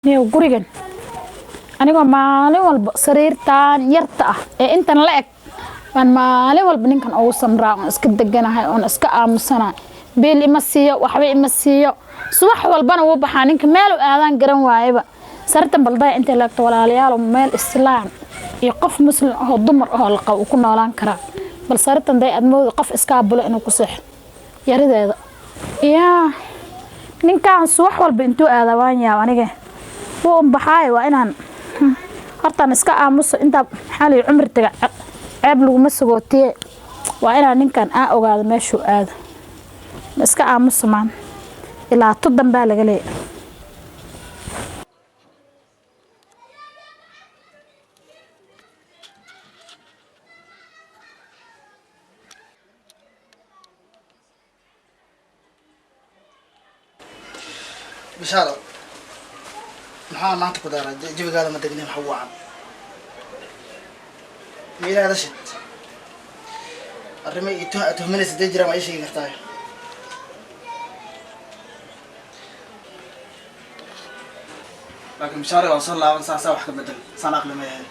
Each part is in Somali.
Niyow gurigan anigoo maalin walba sariirtan yarta ah ee intan la eg baan maalin walba ninkan ugu samraa, oon iska deganahay, oon iska aamusanahay. Biil ima siiyo, waxba ima siiyo. Subax walbana wuu baxaa ninka, meel u aadaan garan waayaba. Sariirtan baldaya intay laegto, walaalayaal, meel islaam iyo qof muslim ahoo dumar ahoo la qabo uu ku noolaan karaa? Bal sariirtan day, aad moodo qof iskaabulo inuu ku seexo yarideeda. Yaa ninkaan subax walba intuu aadaa waan yaab aniga. Wuu unbaxaayo, waa inaan hortaan iska aamuso intaa. Maxaa la yidhi, cumri taga ceeb laguma sagootiye. Waa inaan ninkan aa ogaado meeshuu aado. Ma iska aamuso maan ilaa tu dambaa laga leeya. Bishaaro, maxaa maanta ku daaray? Jawigaada ma degnin. Waxa wacan ma ilaa hadashid arrimo iyo tuhminaysa dee jiraan, waa ii sheegi kartaa. Laakiin Bishaaro, waan soo laaban, saasaa wax ka bedel saan aqli ma yahay.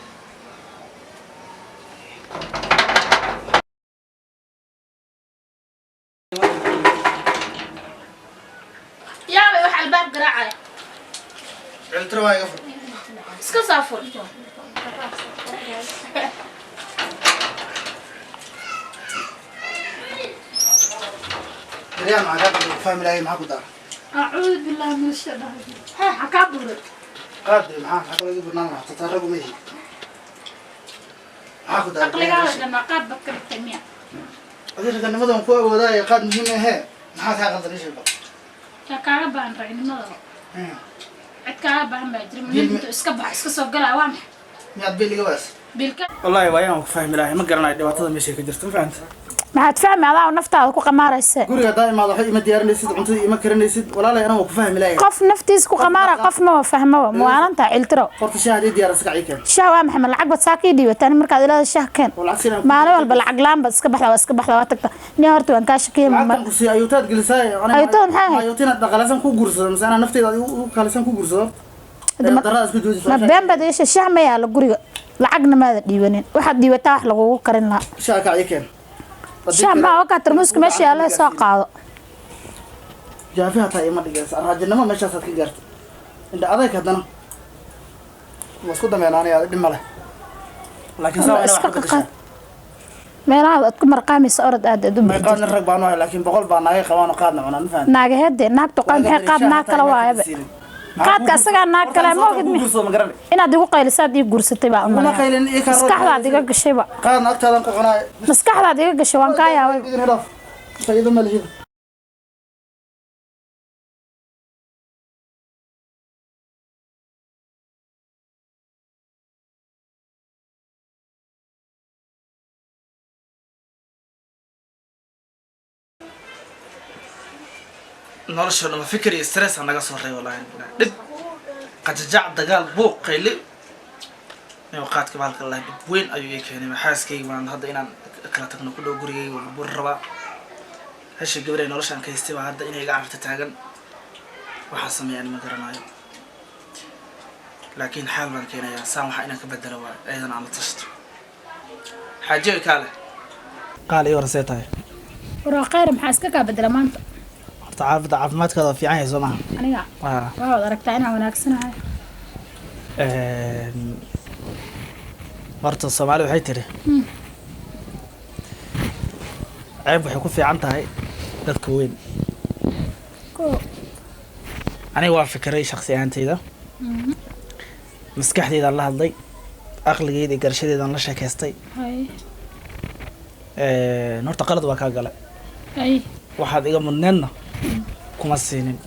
Yaabay, wax albaab garaacaya. Ciltiro waa iga fur. Iska saafur. Daryaan, maxaa kaa qaldan? Fahmi lahay, maxaa ku daara? Acuudu billahi min ashaytaan rajiim. Maxaa kaa buuray? Qaad maxaa kaloo iga burnaan lahaa? Tataaragu ma yihi. Maxaa ku daara? Aqligaada dhanaa qaad baad ka dhigtay miya? Adi raganimadan ku awoodaayo, qaad muhiim ahee. Maxaa kaa qaldan? Ii sheeg bal. Yaa kaaga baahan ragnimada? Cid kaaga baahan baa jira? Nin intuu iska baxa iska soo galaa, waa maxay? Miyaad biil iga waas? Biilka? Wallaahi waa inaan ku fahmi lahay, ma garanayo dhibaatada meeshay ka jirto, ma fahamta? Maxaad fahmi? Adaa naftaada ku qamaarayse. Guriga haddaa imaado waxba ima diyaarinaysid, cuntada ima karinaysid. Walaalay, anaa waa ku fahmi lahay. Qof naftiisa ku qamaara qof ma fahmo, muwaalantaa, Ciltiro. Horta shaah haddii diyaarasa kacii keen. Shah waa maxay? Ma lacag baad saa kii dhiibataan markaad ilaada shah keen? Oo lacag siinaan. Maalin walba lacag laan baad iska baxdaa, waa iska baxdaa, waa tagta. Nin horta waan kaa shakiyay. Lacagtan ku siiya ayuutaad gelisaay. Ayuutada maxay ahayd? Ayuutina dhaqaalaysan ku guursado mise anaa nafteyda adigu ugu kaalisan ku guursado horta? Darrada isku jooji. Ma been baad iisha? Shah ma yaalo guriga, lacagna maada dhiibanin. Waxaad dhiibataa wax lagugu karin lahaa. Shaah kacii keen. Shah maxaa? Wakaa tarmuuska meesha yaalla, soo qaado. Jaafi hataa ima dhigaysa, raajinimo meeshaasaad ka gaartay. Indha adayg haddana waa isku dambeyn aniga, dhib ma leh, laakiin saa waa inaa iska wax ka bedeshaa. Qaqaad meelaha aad ku marqaamaysa, orod aad aad u May bixi. Qaadna rag baan u ahay, laakiin 100 baa naagay qabaan oo qaadna cunaan, ma fahanti? Naagaheede, naagtu qaad maxay? Qaad naag kale waayaba. Qaadka asagaa naag kale ma ogid mi? Ma garan. Inaad igu qaylisaad ii guursatay baa Uma umalaya. qaylin, ii kaa. Maskaxdaad iga gashayba. Qaadna agtaadan ku cunaay. Maskaxdaad iga gashay, waan kaa yaabay. Idin hidhaaf, faa'iido ma lihida. Nolosha dhama fikir iyo stress aa naga soo reey wallahi, dhib, qajajac, dagaal, buuq, qayli iyo qaadka bahalka lahay dhib weyn ayuu ii keenay. Xaaskayga baan hadda inaan kala tagno ku dhow, gurigayga waan buri rabaa. Hesha gabar ay noloshaan ka haystay baa hadda inay iga cararta taagan. Waxaa sameeya ani ma garanayo, laakiin xaal baan keenayaa. Saan waxaa inaan ka bedelo waay, ayadana aan la tashto. Xaajiyo kaale qaal ii horsee tahay. Waraa khayr, maxaa iska kaa bedela maanta? Horta caafida caafimaadkaada waa fiican yahay, soo maha? Aniga? Waa. Waxaad aragtaa inaan wanaagsanahay. Horta Soomaali waxay tiri, ceeb waxay ku fiican tahay dadka weyn. Ko. Aniga waa fikiray shaksi ahaanteyda, maskaxdeydaan la hadlay, aqligeyda iyo garashadeydaan la sheekaystay. Hay. Horta qalad waa kaa gala. Hay. Waxaad iga mudneedna kuma siinin.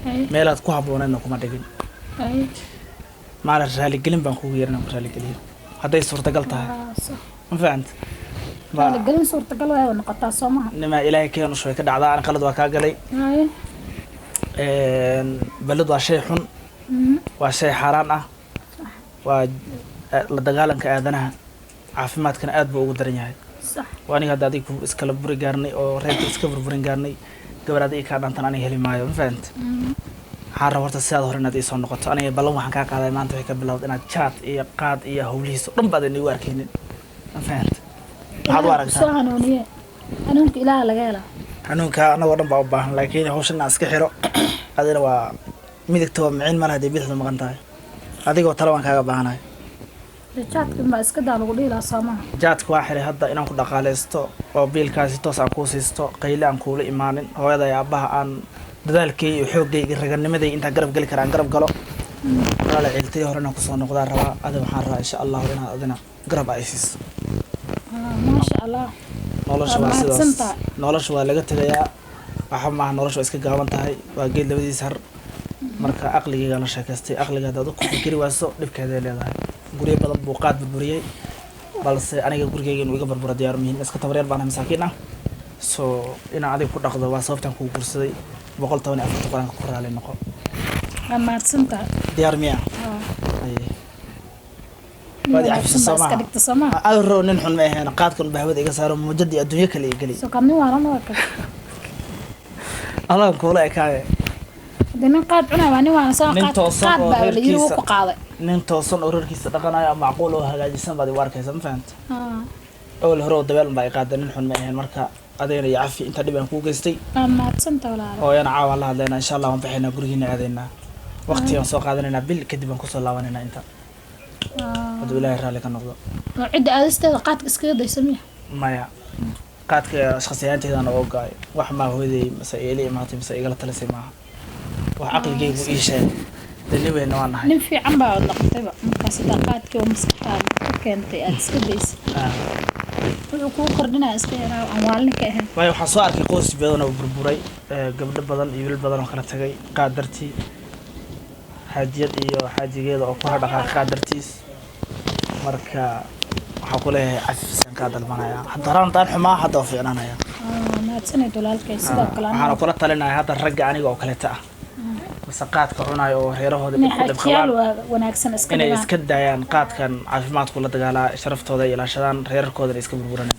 Hay. Meelaad ku habbooneedna kuma dhigin. Hay. Maalin raaligelin baan kugu yeerin aan ku raaligeliyo hadday suurtagal tahay. Ma fahanta? Raaligelin suurtagal way noqotaa, soo maha? Nimaa Ilaahay keen ushu way ka dhacdaa. Ani qalad waa kaa galay. Hay. Balad waa shay xun, waa shay xaaraan ah, waa la dagaalanka aadanaha, caafimaadkana aad buu ugu daran yahay. Sax. Waa aniga hadda adiga iskala buri gaarnay oo reerka iska burburin gaarnay. Gabar adiga kaa dhantan aniga heli maayo, ma fahanta? Waxaan rabaa horta sidaad hore inaad iisoo noqoto. Aniga ballan waxaan kaa qaaday maanta waxay ka bilowda inaad jaad iyo qaad iyo howlihiisa oo dhan baadan igu arkaynin. Ma fahanta? Maxaad u aragtaa? Soo hanuuniye, hanuunka Ilaaha laga helaa. Hanuunka anagoo dhan baa u baahan, laakiin hawshan aan iska xiro. Adina waa midigta, waa micin malaha dee bidixda maqan tahay. Adigoo tale waan kaaga baahanahay. Jaadka ma iska daa lagu dhihi lahaa, soo maha? Jaadka waa xiray hadda. Inaan ku dhaqaaleysto oo biilkaasi toos aan kuu siisto, qayle aan kuula imaanin, hooyada iyo aabbaha aan dadaalkay iyo xooggay iyo raganimaday intaan garab geli kara aan garab galo. Walaala, ciiltay hore inaan kusoo noqdaan rabaa. Adi waxaan rabaa, insha Allahu, inaad adina garab ay siiso. Maasha Allah. Nolosha Waa waa sidaas. mahadsantahay. Nolosha waa laga tegayaa, waxa maaha. Nolosha waa iska gaaban tahay, waa geed labadiis har. Marka aqligayga la sheekaystay, aqliga haddaad ku fikiri wayso, dhibkeeday leedahay. Guryo badan buu qaad burburiyey, balse aniga gurigayga inuu iga burburo diyaar muhiim. Iska tabaryar baan ahay, masaakiin ah. So inaan adiga ku dhaqdo waa sababtaan kuu guursaday. 114-ta Qur-aanka ku raali noqo. Waa mahadsantahay. Diyaar miya? Haa. Aye. Nin Waad i wanaagsan cafisay, soo baa iska maaha? dhigta, soo maha? Aad row, nin xun ma ahayn. Qaadkan baa hawada iga saaro, muujad iyo adduunyo kale i geli. Soo kaad nin waalan waa kale. Allahan kuula ekaaye. Hadii nin qaad cunaya waa nin waalan, soo Nin qaad toosan qaad oo baa la yiri wuu reerkiisa ku qaaday. Nin toosan oo reerkiisa dhaqanayo, macquul oo hagaajisan baad igu arkaysa, ma fahanta? Haa. Awal hore oo dabeel baa i qaaday, nin xun ma ahayn. Marka adigana iyo cafi inta dhib aan kuu geystay. Waa mahadsantahay, walaalo. Hooyana caawa la hadlaynaa, insha Allah. Waan baxaynaa, gurigiina aadaynaa, waqti aan soo qaadanaynaa, bil kadib aan kusoo laabanaynaa inta, hadduu Ilaahay raalli ka noqdo. Oo cidda aadisteeda qaadka iskaga daysa miya? Maya, qaadka shakhsiyaanteedana oo go'ay. Wax maa hooyaday mase eeli imaatay mise igala talisay maaha, wax caqligaygu ii sheegay. Dee nin weynna waan nahay. Nin fiican baa od noqotayba markaas hadaa qaadkii oo maskaxdaada ku keentay aad iska daysay. Wuxuu kuu kordhinaya iska yaraa aan waalin ka ahayn. Waayo, waxaan soo arkay qoys badan oo burburay, gabdho badan iyo wiilal badan oo kala tagay qaad dartii, xaajiyad iyo xaajigeeda oo kula dhaqaaqay qaad dartiis. Marka waxaan ku leeyahay cafisaan kaa dalbanaya. Hadda horaan daan xumaa, hadda waa fiicnaanaya. Mahadsanid, walaalkay, sidoo kale Waxaana aniga kula talinaya hadda ragga aniga oo kaleeta ah mase qaadka cunayo oo reerahooda inay dhib ku dhib xaajiyaal qabaan wanaagsan iska inay dhigaan. Iska daayaan qaadkan, caafimaadku la dagaalaa, sharaftooda ay ilaashadaan, reerarkoodana iska burburanaan.